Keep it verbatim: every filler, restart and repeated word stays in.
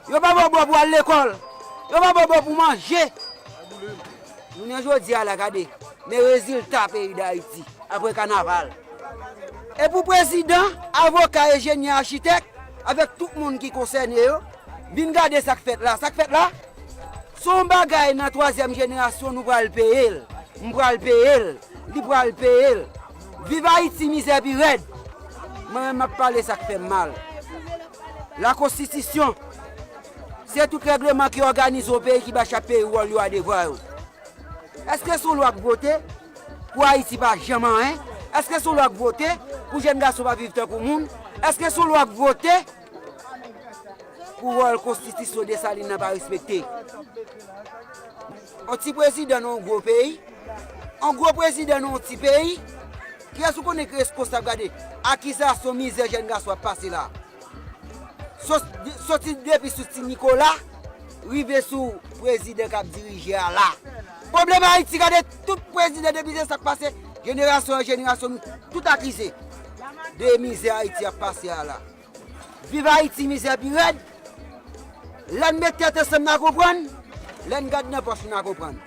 Yo pa ba w bò pou al lekòl. Yo pa ba w bò pou manje. Jounen jodi a la, gade, men rezilta peyi Dayiti apre kanaval. E pou prezidan, avoka, enjenyè, achitèk, avèk tout moun ki konsène yo, vin gade sa k fèt la. Sa k fèt la, se yon bagay nan twazyèm jenerasyon nou pral peye l. M pral peye l. Li pral peye l. Viv Ayiti, mizè pi rèd. Mwen menm m ap pale sa k fè m mal. Lakonstitisyon, se tout règleman ki òganize yon peyi ki ba chak peyi wòl yo a devwa yo. Èske se yon lwa k vote pou Ayiti pa janm anyen? Èske se yon lwa k vote pou jèn gason pa viv tankou moun? Èske se yon lwa k vote pou wòl konstitisyon Desalin nan pa respekte? Yon ti prezidan nan yon gwo peyi, yon gwo prezidan nan yon ti peyi, kiyès ou konnen ki reskonsab? Gade akizasyon, mizè jèn gason ap pase la. Sot- Soti depi sou Ti Nikola, rive sou prezidan k ap dirije a la. Pwoblèm Ayiti, gade tout prezidan depi se sa k pase, jenerasyon an jenerasyon, nou tout akize de mizè Ayiti ap pase a la. Viv Ayiti, mizè pi rèd. Lè n met tèt ansanm, n a konprann. Lè n gad nan pòch, n a konprann.